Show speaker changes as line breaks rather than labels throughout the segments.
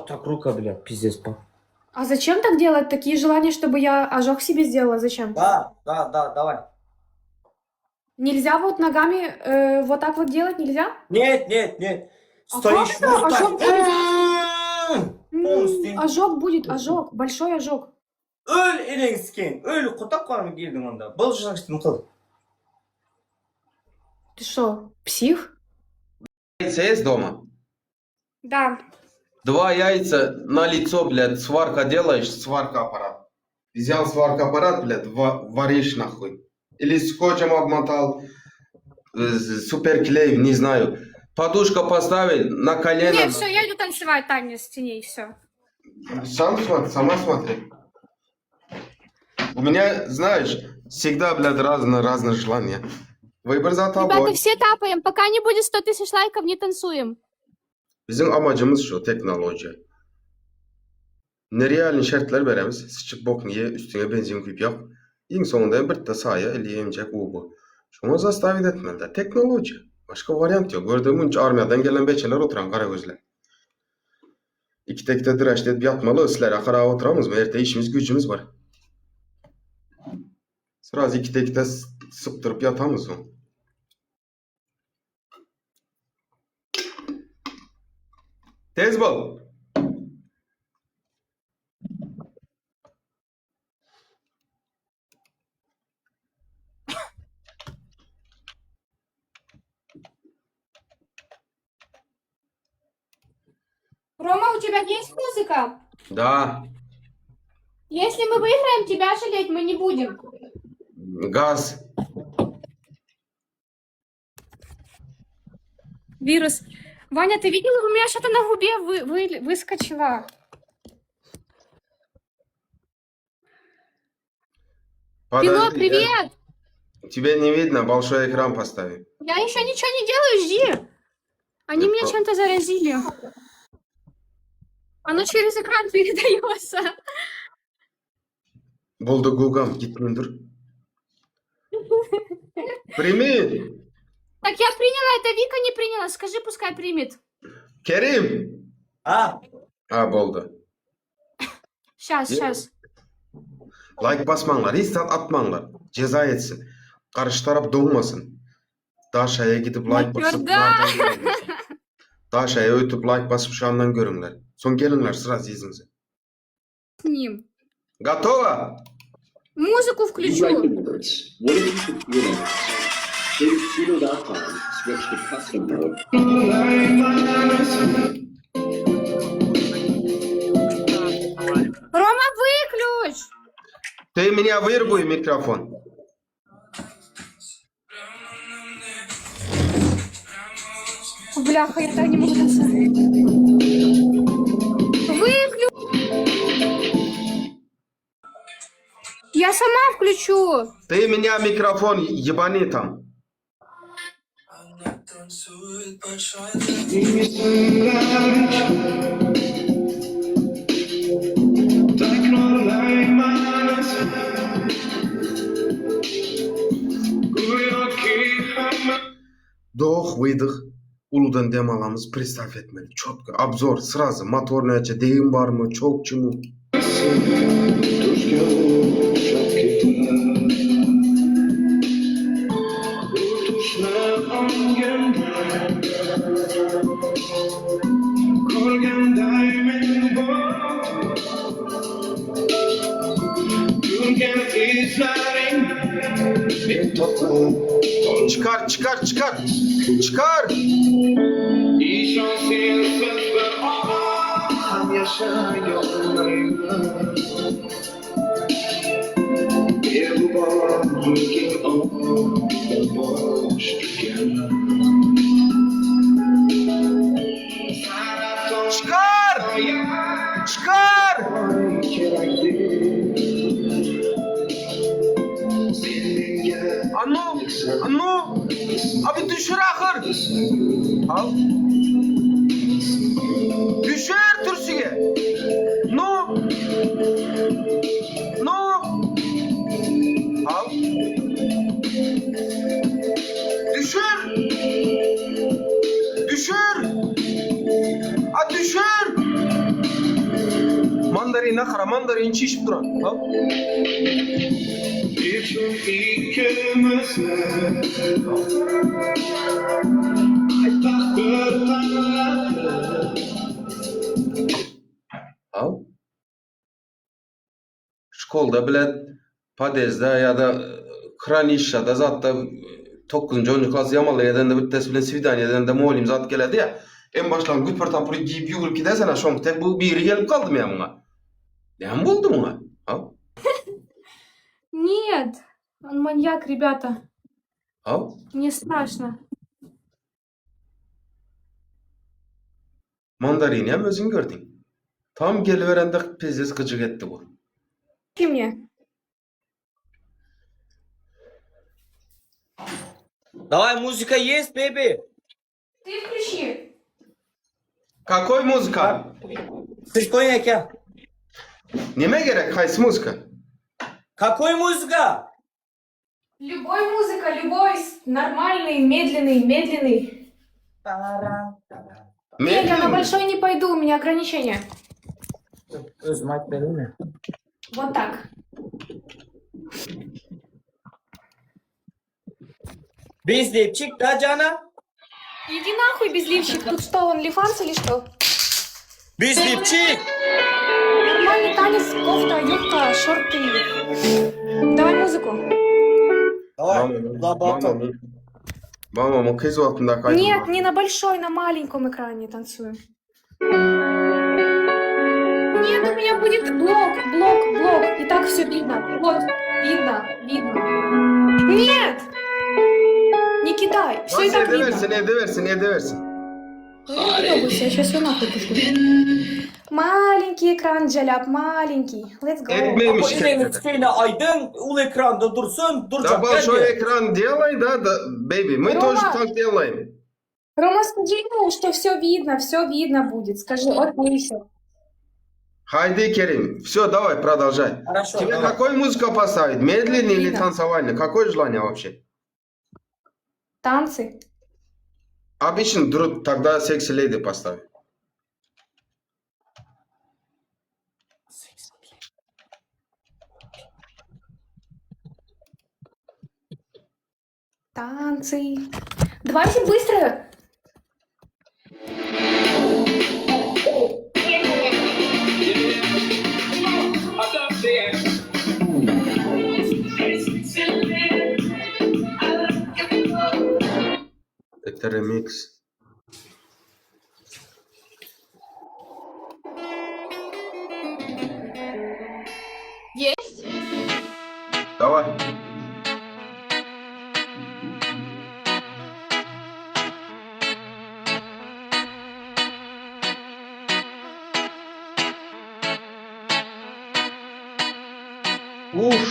Вот так рука, блядь, пиздец по.
А зачем так делать? Такие желания, чтобы я ожог себе сделала? Зачем?
Да, да, да, давай.
Нельзя вот ногами э, вот так вот делать? Нельзя?
Нет, нет, нет.
А
Стоишь
как это?
вот так.
Ожог будет?
М,
М,
Полностью.
Ожог будет, ожог, большой ожог.
Öl eliň sikeýin. Öl kutak barmy girdiň onda. Bolşaşdym kyl.
Ты что, псих?
Яйца есть дома?
Да.
Два яйца на лицо, блядь, сварка делаешь, сварка аппарат. Взял сварка аппарат, блядь, варишь нахуй. Или скотчем обмотал, э, суперклей, не знаю. Подушка поставил на колено.
Не, все, я иду танцевать танец с теней, все.
Сам смотри, сама смотри. У меня, знаешь, всегда, блядь, разные, разные желания. Выбор за
Ребята,
тобой.
все тапаем. Пока не будет 100 тысяч лайков, не танцуем.
Biziň amacymyz şu, teknologiýa. Nerealny şertler beremiz, syçyp bokny ýe, üstüňe benzin guýup ýak. Iň soňunda hem birde saýa eli emjek ubo. Şoňa zastavit etmeli-dä. Teknologiýa. Başga wariant ýok. Görde munça armiýadan gelen beçeler oturan gara gözler. Ikide-ikide draşt edip ýatmaly, islere garap oturamyzmy? Erte işimiz güýjümiz bar. Sraz ikide-ikide sypdyryp ýatamyz soň. Tez bol!
Рома, у тебя есть музыка?
Da.
Если мы выиграем, тебя жалеть мы не будем.
Gaz.
Вирус. Ваня, ты видела, у меня что-то на губе вы, вы- выскочило. Пило,
Подожди, я-
привет!
Тебе не видно, большой экран постави.
Я еще ничего не делаю, жди. Они
Я
меня
про-
чем-то заразили. Оно через экран передается.
Boldy gugam, gitmän dur. Primi!
Так я приняла, это Вика не приняла. Скажи, пускай примет.
Kerim!
Ha.
Ha boldy.
Сейчас,
Не-
сейчас.
Laýk basmaňlar, hiç zat atmaňlar. Jeza etsin. Garşy tarap doňmasyn. Daşaýa gidip laýk basyp
Mörda!
Daşaýa ötüp laýk basyp şandan görüňler. Soň geliňler sraz yzyňyza.
С ним.
Gotowa!
Музыку
You
включу.
write the words. What if you could win it? Go to suno.com, switch to custom mode.
Рома, выключ!
Ты меня вырубай mikrofon.
Бляха, я так не могу танцевать. Выключ! Я сама включу.
Ты меня mikrofon ебани там. Doh wydyk uludan dem alamyz pristaw etmeli çotko obzor srazy motor näçe degim barmy çokçymy. Çykar çykar çykar çykar. Çykar! Çykar! Anno! Anno! Abi düşür ahyr! Al. Düşür türsüge! No! No! Al. Düşür! Düşür! A düşür! Mandarina gara mandarin çişip duran. Hop. Al. Şkolda bile podezde ýa-da hranişşada zatda dokuzynjy onunjy klas ýamanlyk edende bittesi bilen swidaniýa edende mugallym zat geledi ýa. Em başlan güpür tapyr diýip ýüwrüp gidersen-ä şoň tek bu biri gelip galdymy ýa muňa? Näme boldy muňa? Ha?
Нет, он маньяк, ребята.
Ha?
Мне страшно.
Mandarini hem özüň gördüň. Tam geliberende pizdes gyjyk etdi bu.
Включи мне.
Давай музыка есть, baby.
Ты включи.
Kakoý muzika?
Sirkon eke.
Neme gerek haýsy muzika?
Какой музыка?
Любой музыка, любой, нормальный, медленный, медленный. Нет, я на
Медленный?
большой не пойду, у меня ограничения.
Özüm aýdyp bereýinmi?
Вот так.
Biz lipçik da jana.
Иди нахуй, безливщик. Тут что, он лифанс или что?
Biz lipçik.
Нормальный танец, кофта, юбка, шорты. Давай музыку.
Давай. La battle.
Mama, mama, gyz wagtyndaky aýdym.
Нет, не на большой, на маленьком экране танцуем. Нет, у меня будет блок, блок, блок. И так все видно. Вот, видно, видно. Нет! Не кидай, все и так видно.
Edibersin, edibersin, edibersin.
Ну, не выебывайся, я сейчас ее нахуй пошлю. Маленький экран, Джаляп, маленький. Let's go.
Etmeýmiş
Eneňiň
ketdi.
tüfeğine aýdyň, ul ekranda dursun,
Да
durjak
большой
geldi.
экран делай, да, да, baby. Мы
Рома.
тоже так делаем.
Рома, скажи ему, что все видно, все видно будет. Скажи, окей, все.
Haydi Kerim. Все, давай, продолжай.
Хорошо,
Тебе
давай.
какой музыка поставить? Медленный или
Видно.
танцевальный? Какое желание вообще?
Танцы.
Обычно, друг, тогда секси леди поставь.
Танцы. Давайте быстро.
Это ремикс.
Есть?
Давай. Уф.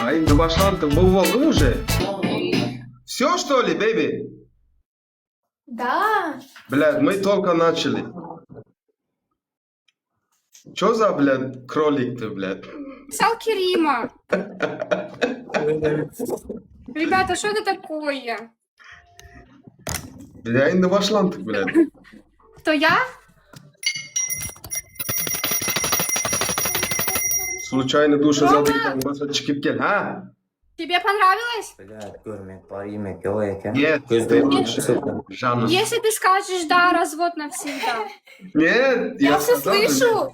А, indi başlandy. Bu boldy уже. Все, что ли, baby?
Да.
Блядь, мы только начали. Чё за, блядь, кролик ты, блядь?
Писал Керима. Ребята, что это такое?
Бля, indi başlandyk, блядь.
Кто я?
Случайно duşa
Roma!
zat giden bolsa çykyp gel, ha?
Тебе понравилось?
Блядь, görmek bar, iýmek ýok eken.
Нет,
Gözde
ты лучше. Жанна.
Если ты скажешь да, развод навсегда.
Нет,
Я все
сказал,
слышу.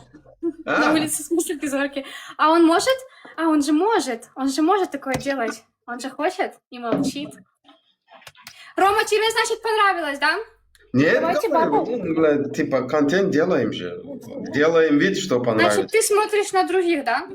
А?
На улице, в смысле, ты зоркий. А он может? А он же может. Он же может такое делать. Он же хочет и молчит. Рома, тебе, значит, понравилось, да?
Нет,
Давайте
давай,
бабу.
ну, блядь, типа контент делаем же. Делаем вид, что
Значит,
понравится.
ты смотришь на других, да?